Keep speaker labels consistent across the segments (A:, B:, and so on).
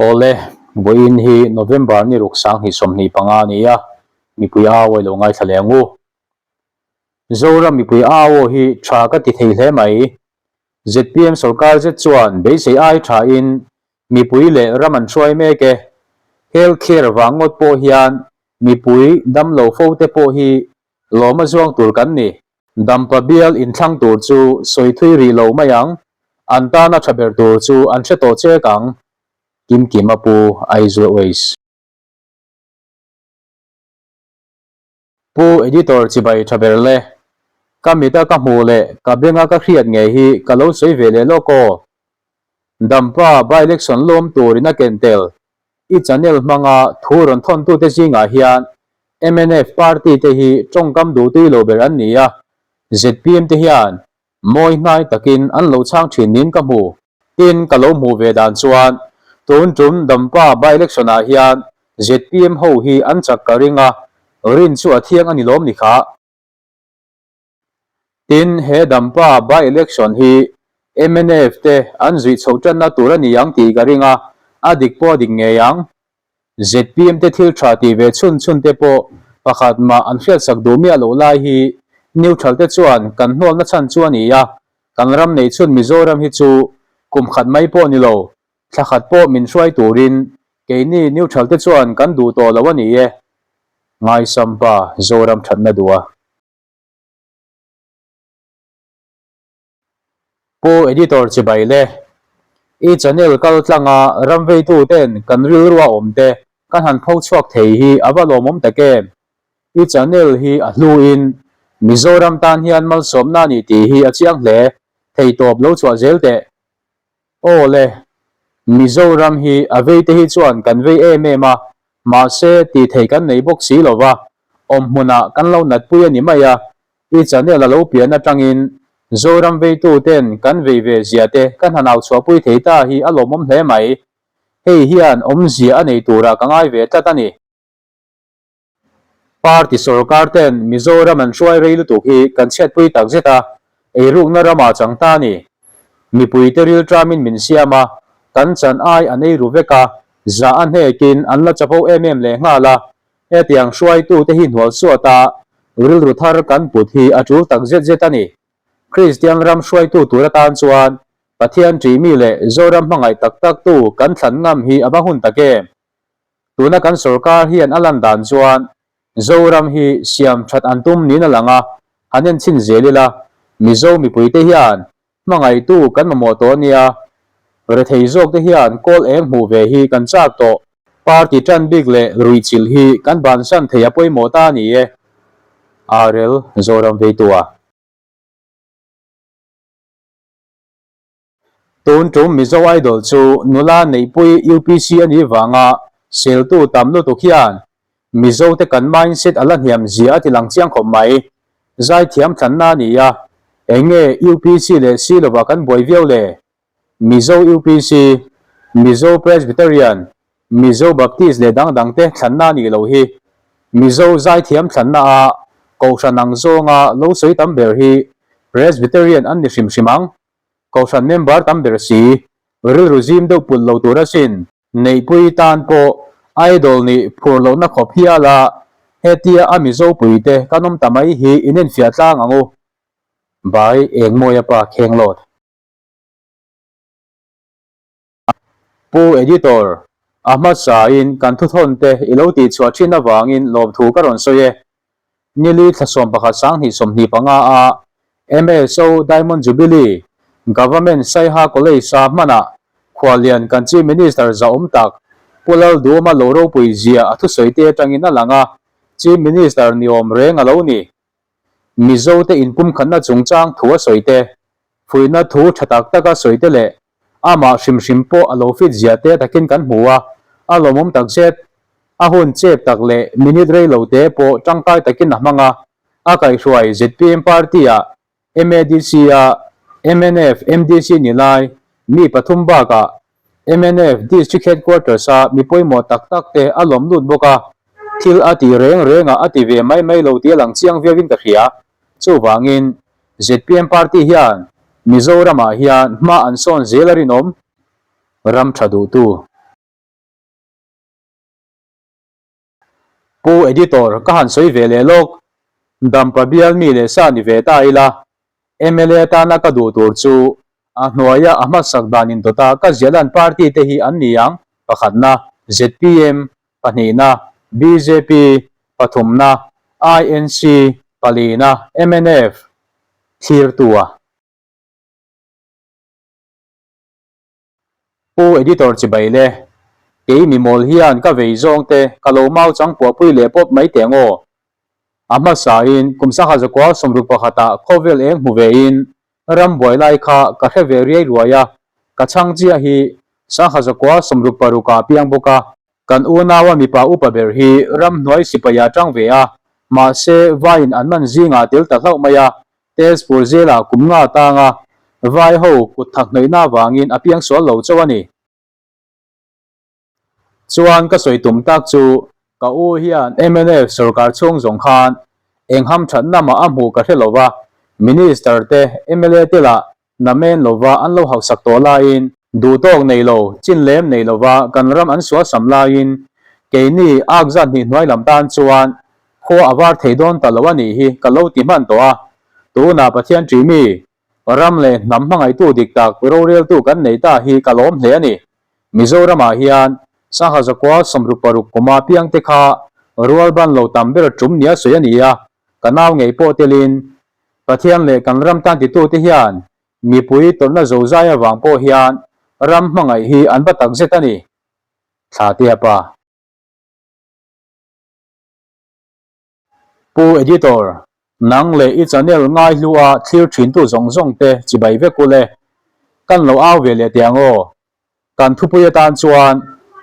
A: Awle, vawiin hi November ni ruk 2025 a ni a, mipui au a ilo ngaithla leh ang u. Zoram mipui au aw hi tha ka ti thei hle mai. Zpm sorkar zet chuan beisei ai tha in mipui leh ram an hruai mek e. Health care vang ngawt pawh hian mipui damlo fo te pawh hi lawm a zuang tur kan ni. Dampa bial inthlang tur chu sawi thui rih lo mai ang, an tana tha ber tur chu an hre tawh chek ang, Kimkima pu Aizawl Waste. Pu Editor chibai tha ber le. Ka mita ka hmuh leh ka benga ka hriat ngei hi ka lo sawi ve leh lawk aw. Dampa by-election lawm turin a ken tel I channel hmanga thu rawn thawntute zingah hian mnf party te hi tawngkam duhtui lo ber an ni a, zpm te hian mawi hnai takin an lo chhang thin niin ka hmu. Tin, ka lo hmuh ve dan chuan tun tum Dampa by-election ah hian zpm ho hi an chak ka ring a, rin chu a thiang a ni lawm ni kha. Tin, he Dampa by-election hi mnf te an zuih chhoh tanna tur a ni ang tih ka ring a, a dik pawh a dik ngei ang. Zpm te thil tha tih ve chhun chhun te pawh pakhat mah an hriatsak duh miah loh lai hi neutral te chuan kan hnawlna chhan chu a ni a, kan ram neih chhun Mizoram hi chu kum khat mai pawh ni lo, thla khat pawh min hruai turin keini neutral te chuan kan duh tawh lo a ni e. Ngaisampa Zoram thatna duh a. Pu Editor chibai le. I channel kal tlanga ram veitu ten kan rilrua awm te kan han pho chhuak thei hi a va lawmawm tak em. I channel hi a hlu in Mizoram tan hian malsawmna a ni tih hi a chiang hle. Theitawp lo chhuah zel teh. Aw le, Mizoram hi a vei te hi chuan kan vei em em a, mahse tih thei kan nei bawk si lo va, awm hmunah kan lo natpui a ni mai a, i channel a lo pian atangin Zoram veitu ten kan vei ve zia te kan han au chhuahpui thei ta hi a lawmawm hle mai. Hei hian awmzia a nei turah ka ngai ve tlat a ni. Party sorkar ten Mizoram an hruai rei lutuk hi kan chhiatpui tak zet a, eirukna ramah chang ta a ni. Mipuite rilṭamin min siam a, kan chan ai an eiru vek a, zah a hnekin an la chapo em em leh nghal a, hetiang hruaitute hi hnual suat a, rilru thar kan put hi a ṭul tak zet zet a ni. Kristian ram hruaitu tur atan chuan Pathian ṭihmi leh Zoram hmangaih tak taktu kan thlan ngam hi a va hun tak em? Tuna kan sorkar hian a lan dan chuan Zoram hi siam that an tum niin a lang a, han en chhin zel ila, Mizo mipuite hian hmangaihtu kan mamawh tawh ania, rethei zawkte hian kawl eng hmuh ve hi kan chak tawh. Party tan bik leh ruihchilh hi kan bansan thei a pawimawh ta a ni e. Arel Zoram Veitua. Tun tum Mizo Idol chu nula neihpui UPC a nih vanga seltu tam lutuk hian Mizo te kan mindset a la hniam zia a ti lang chiang khawp mai. Zaithiam thlanna a ni a, eng nge UPC leh si lovah kan buai viau le? Mizo UPC, Mizo Presbyterian, Mizo Baptist leh dang dang te thlanna a nih loh hi. Mizo zaithiam thlanna a Kohhran ang zawnga lo sawi tam ber hi Presbyterian an ni hrim hrim ang. Kohhran member tam ber si, rilru zim deuh pulh lo tur asin. Neihpui tan pawh idol nih phur lohna khawp hial a, hetia a Mizo puite kan awm ta mai hi inenfiah tlang ang u. Bai Engmawia pa Khenglawt. Pu Editor, a hmasain kan thuthawn te i lo tihchhuah thin avangin lawmthu ka rawn sawi e. Nili thla 11 2025 a MSO Diamond Jubilee Government Saiha College-a hmanah khuallian kan Chief Minister zahawm tak Pu Lalduhawma lo ropui zia a thusawi te atangin a lang a, Chief Minister niawm reng a lo ni. Mizote inpumkhatna chungchang thu a sawi te, fuihna thu tha tak taka sawi te leh amah hrim hrim pawh a lo fit zia te takin kan hmu a, a lawmawm tak zet. A hun chep tak leh minute rei lo te pawh tangkai takin a hmang a, a kaihhruai zpm party-ah MADC-a mnf MDC ni lai mi pathum bakah mnf District Headquarters-a mi pawimawh tak tak te a lawm lut bawk a, thil a ti reng rengah a ti ve mai mai lo tih a lang chiang viauin ka hria. Chuvangin, zpm party hian Mizoramah hian hma an sawn zel a rinawm ram tha duhtu. Pu Editor, ka han sawi ve leh lawk. Dampa bial mi leh sa ni ve ta ila, mla tana ka duh tur chu a hnuaia a hmasak dan indawta ka ziahlan party te hi an ni ang, pakhatna, zpm, pahnihna, bjp, pathumna, INC, palina, mnf, thlirtua. Pu Editor chibai le, kei mi mawl hian ka vei zawng te ka lo mau chang puahpui leh pawp mai teh ang aw. A hmasa in kum sangha zakua sawmruk pakhatah khawvel eng hmu ve in ram buai lai kha ka hre ve riai ruai a, ka chhang chiah hi sangha zakua 66 ah piang bawk a. Kan unaua mipa upa ber hi ramhnuai sipai ah tang ve a, mahse vaiin an man zingah tel ta hlauh mai a, Tezpur zela kum nga tanga vai ho kut thak hnawihna avangin a piang sual lo chauh a ni. Chuan ka sawi tum tak chu ka u hian mnf sorkar chhung zawng khan eng hamthatna mah a hmuh ka hre lo va, Minister te, mla te lah namen lova an lo hausak tawh laiin, duhtawk nei lo, chin lem nei lova kan ram an sualsam laiin keini ak zat hnih hnuai lam tan chuan khua a var thei dawn ta lo a nih hi ka lo ti hman tawh a. Tunah Pathian ṭih mi, ram leh hnam hmangaihtu dik tak roreltu kan nei ta hi ka lawm hle a ni. Mizoramah hian sangha zakua 66 kuma piangte kha rualban lo tam ber ṭum nia sawi a ni a, ka nau ngei pawh telin Pathian leh kan ram tan titute hian mipui tawrhna zozai avang pawh hian ram hmangaih hi an va tak zet a ni. Thla tia pa. Pu Editor, nang leh i channel ngaihlu a thlir thintu zawng zawng te chibai vek u le. Kan lo au ve leh teh ang aw. Kan thupui atan chuan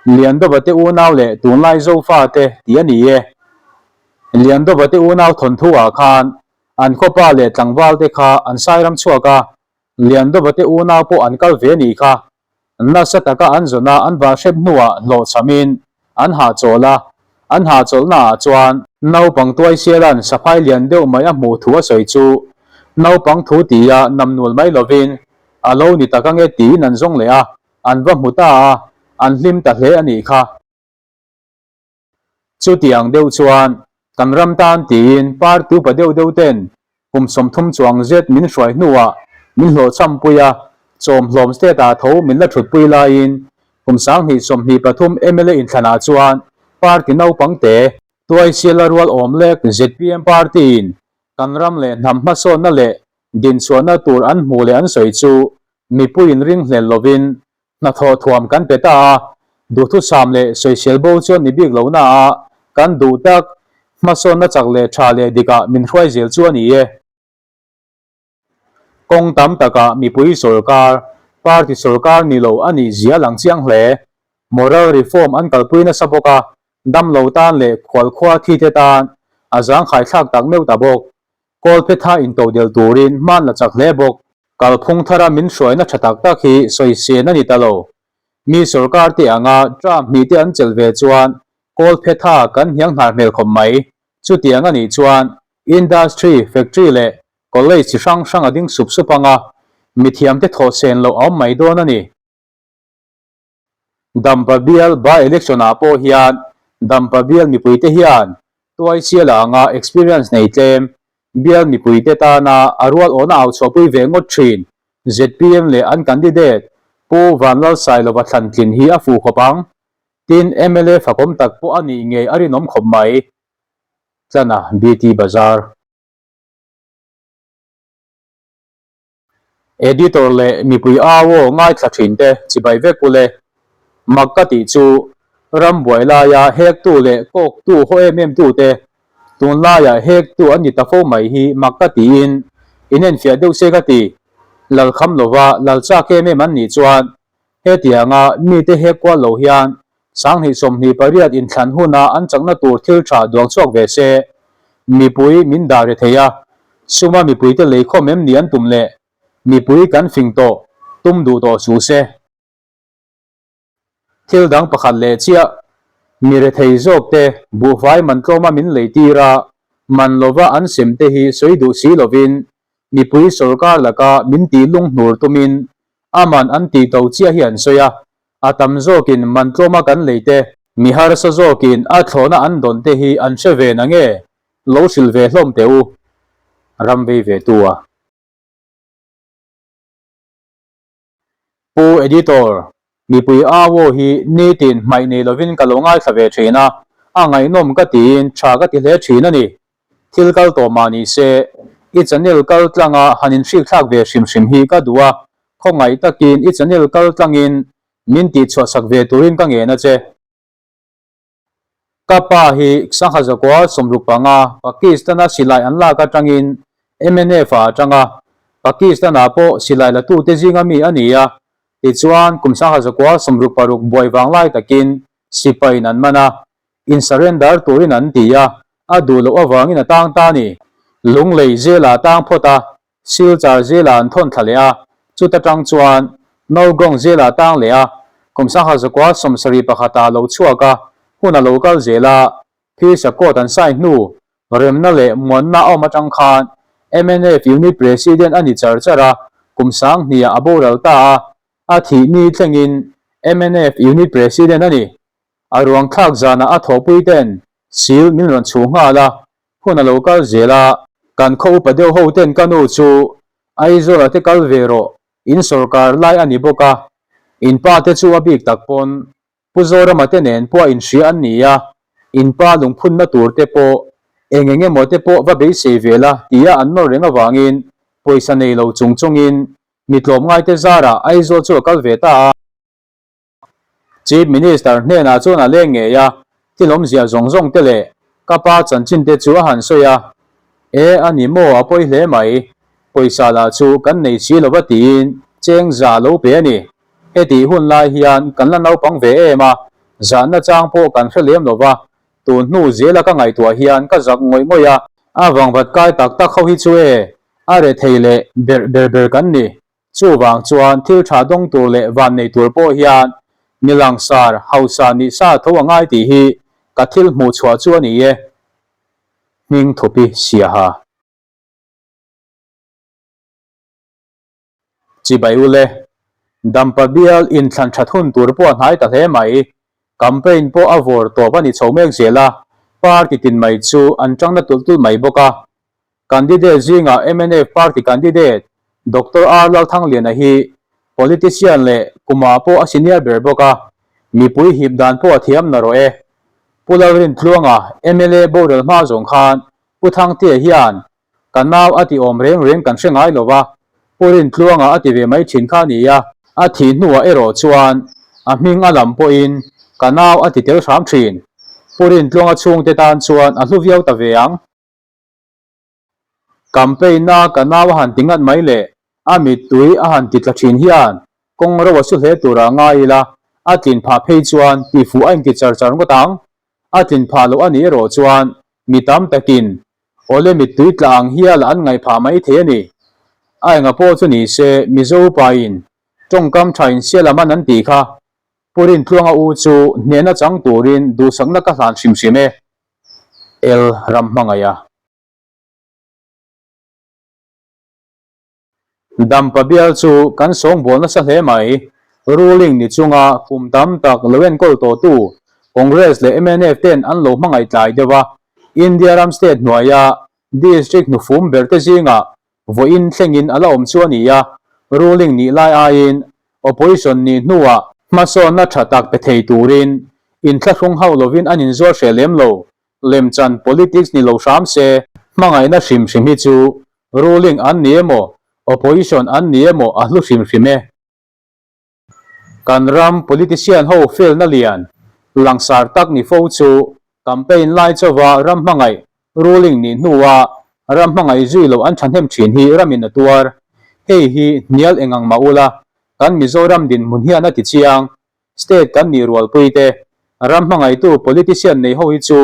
A: Liandova te unau leh tunlai Zofa te tih a ni e. Liandova te unau thawnthu ah khan an khawpa leh tlangval te kha an sairam chhuak a, Liandova te unau pawh an kal ve nih kha. Nasa taka an zawn a an vah hrep hnuah hlawhchhamin an hahchawl a, an hahchawlhna ah chuan naupang tuaisialan saphai lian deuh mai a hmuh thu a sawi chu naupang thu tia namnul mai lovin a lo ni tak ange tiin an zawng leh a, an va hmu ta a, an hlim ta hle a nih kha. Chutiang deuh chuan kan ram tan tiin party upa deuh deuh ten kum 30 chuang zet min hruai hnuah min hlawhchhampui a, chawmhlawm state ah tho min la thutpui laiin kum 2023 mla inthlanah chuan party naupang te tuaisiala rual awm lek zpm party in kan ram leh hnam hmasawnna leh dinchhuahna tur an hmuh leh an sawi chu mipuiin ringhlel lovin hnathawh thuam kan pe ta a, duhthusam leh sawisel bo chuan ni bik lohna a kan duh tak hmasawnna chak leh tha leh dikah min hruai zel chu a ni e. Kawng tam takah mipui sorkar, party sorkar ni lo a nih zia lang chiang hle. Moral reform an kalpui nasa bawk a, damlo tan leh khualkhua thite tan a zangkhai thlak tak meuh ta bawk. Kawlphetha intodelh turin hman la chak hle bawk. Kalphung thara min hruaina tha tak tak hi sawisên a ni ta lo. Mi sorkar te anga term hnih te an chelh ve chuan Kawlphetha kan hniang hnar hmel khawp mai. Chutiang a nih chuan industry, factory leh college chi hrang hrang a ding sup sup anga mithiamte thawhsen loh a awm mai dawn a ni. Dampa bial by election ah pawh hian Dampa bial mipuite hian tuaisiala anga experience nei tlem bial mipuite tana a rual awna au chhuahpui ve ngawt thin zpm leh an candidate Pu Vanlalsailova thlan tlin hi a fuh khawp ang. Tin mla fakawm tak pawh a nih ngei a rinawm khawp mai. Tlana BT Bazar. Editor leh mipui au aw ngaithla thin te chibai vek ule. Mak ka tih chu ram buai laia hektu leh kawktu haw em em tu te tunlaiah hektu an ni ta fo mai hi mak ka tiin inenfiah deuh se ka ti. Lalkham lova lalchak em em an nih chuan Hetianga mite he kual lo hian 2028 inthlan huna an chakna tur thil tha duang chhuak ve se, mipui min dah ri thei a, suma mipuite leikhawm em ni an tum leh mipui kan fing tawh tum duh tawh suh se. Thil dang pakhat leh chiah, mi rethei zawk te buhfai man tlawma min lei tir a, man lova an sem te hi sawi duh si lovin mipui sorkar laka min tih lunghnur tumin A man an tih to chiah hi an sawi a, a tam zawkin man tlawma kan lei te. Mi harsa zawkin a thlawhna an dawn te hi an hre ve na nge? Lo hrilh ve hlawm teh u. Ram vei ve tu a. Pu Editor, mipui au hi nitin hmaih nei lovin ka lo ngaithla ve thin a, a ngaihnawm ka tiin tha ka ti hle thin a ni. Thil kal tawh mah ni se, i channel kal tlanga han inhrikthlak ve hrim hrim hi ka duh a, khawngaih takin i channel kal tlangin min tihchhuahsak ve turin ka ngen a che. Ka pa hi Sangha Zakua 65 Pakistan-a silai an lak atangin MNF-ah a tang a, Pakistan-ah pawh silai latute zinga mi a ni a, tichuan kum Sangha Zakua 66 buai vang lai takin sipaiin an man a, in surrender turin an ti a, a duh loh avangin a tang ta a ni. Lunglei zelah tang phawt a, Silchar zela an thawn thla leh a, chuta tang chuan Nowgong zela a tang leh a, kum 1971 ah a lo chhuak a, hun a lo kal zel a, Phirsa court an sign hnu, remna leh muanna a awm atang khan mnf Unit President a ni char char a, kum 2000 ah a boral ta a, a thih ni thlengin mnf Unit President a ni. A ruang thlak zanah a thawhpui ten sil min rawn chhuh nghal a, Hun a lo kal zel a, kan khaw upa deuh ho ten ka nu chu Aizawl ah te kal ve rawh, in sawrkar lai a ni bawk a, in pa te chu a bik tak pawn Pu Zorama te nen pawh a inhria an ni a, in pa lungphunna tur te pawh eng eng emaw te pawh va beisei ve la tia an nawr reng avangin pawisa nei lo chung chungin mi tlawmngaite zarah Aizawl chu a kal ve ta a. Chief Minister hnenah chuan a leng ngei a, thil awmzia zawng zawng te leh ka pa chanchin te chu a han sawi a, E, a ni maw, a pawi hle mai, pawisa lah chu kan nei si lo va tiin cheng za lo pe a ni. Hetih hun lai hian kan la naupang ve em a, zahna chang pawh kan hre lem lo va, tun hnu zela ka ngaihtuah hian ka zak ngawih ngawih a, a vangvat kai tak tak ho hi chu e, a rethei leh berh ber ber kan ni. Chuvang chuan thil tha dawng tur leh van nei tur pawh hian mi langsar, hausa nih sa tho a ngai tih hi ka thil hmuh chhuah chu a ni e. Hming thupi siaha. Chibai ule, Dampa bial inthlan that hun tur pawh a hnai ta hle mai. Campaign pawh a vawr tawp a ni chho mek zel a, party tin mai chu an tangna tulh tulh mai bawk a. Candidate zingah mnf party candidate Doctor R Lalthangliana hi politician leh kumah pawh a senior ber bawk a, mipui hip dan pawh a thiam narawh e. Pu Lalrintluanga mla boral hma zawng khan Pu Thangtea hian ka nau a ti awm reng reng kan hre ngai lova, Pu Rintluanga a ti ve mai thin kha a ni a, a thih hnuah erawh chuan a hming a lam pawhin ka nau a ti tel hram thin. Pu Rintluanga chhungte tan chuan a hlu viau ta ve ang. Campaign-a ka nau a han ti ngat mai leh a mittui a han ti tla thin hian kawng ro a su hle tura ngai ila, a tlin phah phei chuan tifuh a inti char char ngawt ang. A tlin phah loh a nih erawh chuan mi tam takin awle mittui tla ang hial an ngaih phah mai thei a ni. A enga pawh chu ni se Mizo upain tawngkam tha insial a man an tih kha Pu Rintluanga u chu hnehna chang turin duhsakna ka hlan hrim hrim e. El ram hmangaih a. Dampa bial chu kan sawngbawl nasa hle mai. Ruling ni chunga kum tam tak lo enkawl tawhtu Congress leh mnf ten an lo hmangaih tlai deuh a. India ram state hnuaia district hnufum ber te zingah vawiin thlengin a la awm chu a ni a. Ruling nih lai aiin opposition nih hnuah hmasawnna tha tak pe thei turin inthlahrung hauh lovin an inzuar hreh lem lo. Lemchan politics ni lo hram se, hmangaihna hrim hrim hi chu ruling an ni emaw, opposition an ni emaw a hlu hrim hrim e. Kan ram politician ho felna lian langsar tak ni fo chu campaign lai chauva ram hmangaih ruling nih hnua ram hmangaih zui loh an thahnem thin hi ramin a tuar. Hei hi hnial engang mah ula kan Mizoram dinhmun hian a ti chiang. State kan nih rualpui te, ram hmangaihtu politician nei ho hi chu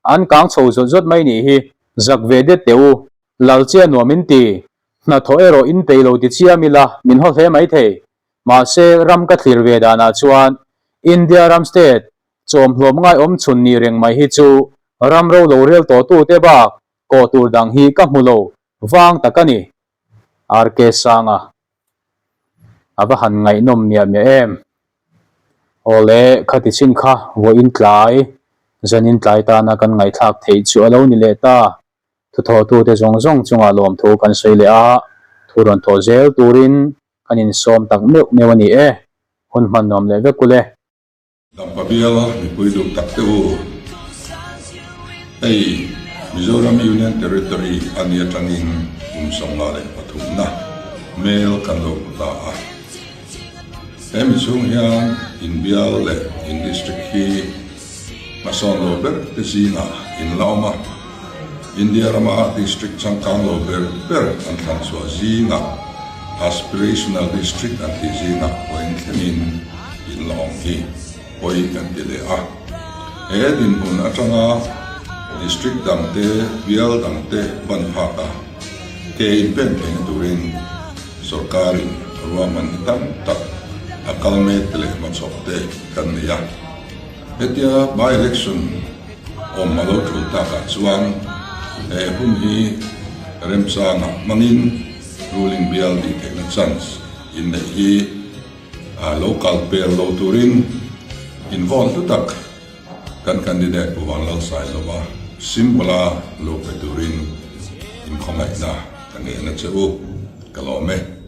A: an kang chho zawt zawt mai nih hi, zak ve det teh u, Lalchia nuam in ti, hnathawh erawh in peih lo ti chiam ila min haw hle mai thei. Mahse ram ka thlir ve danah chuan India ram state chawmhlawm ngaiawm chhun nih reng mai hi chu ram ro lo rel tawhtu te bak kawh tur dang hi ka hmu lo vang tak a ni. RK Sanga. A va han ngaihnawm miah miah em. Aw le, khati chin kha vawiin tlai, zanin tlai tana kan ngaihthlak theih chu a lo ni leh ta. Thuthawhtute zawng zawng chungah lawmthu kan sawi leh a, thu rawn thawh zel turin kan insawm tak meuh meuh a ni e. Hun hman nuam leh vek ule.
B: Dampa bial mipui duh tak te u. Hei Mizoram Union Territory a ni atangin kum 53 na mail kan lo hmu ta a. He mi chhung hian in bial leh in district hi hmasawn lo ber te zingah in la awm a. India rama district changkang lo ber ber an thlan chhuah zingah aspirational district an tih zingah pawhin thlengin In la awm hi pawi kan ti leh a. He dinhmun atanga District dangte, bial dangte ban phak a, ke inpen theihna turin sawrkarin ruahman hi tam tak a kal mek te leh hmachhawp te kan nei a. Hetia by-election awm a lo tul takah chuan he hun hi remchangah hmangin ruling bial nih theihna chance inneih hi Lo kal pel lo turin invawn hlu tak kan candidate Pu Vanlalsailova symbol-a lo pe turin inkhawngaihna ka ngen a che u, ka lawm e.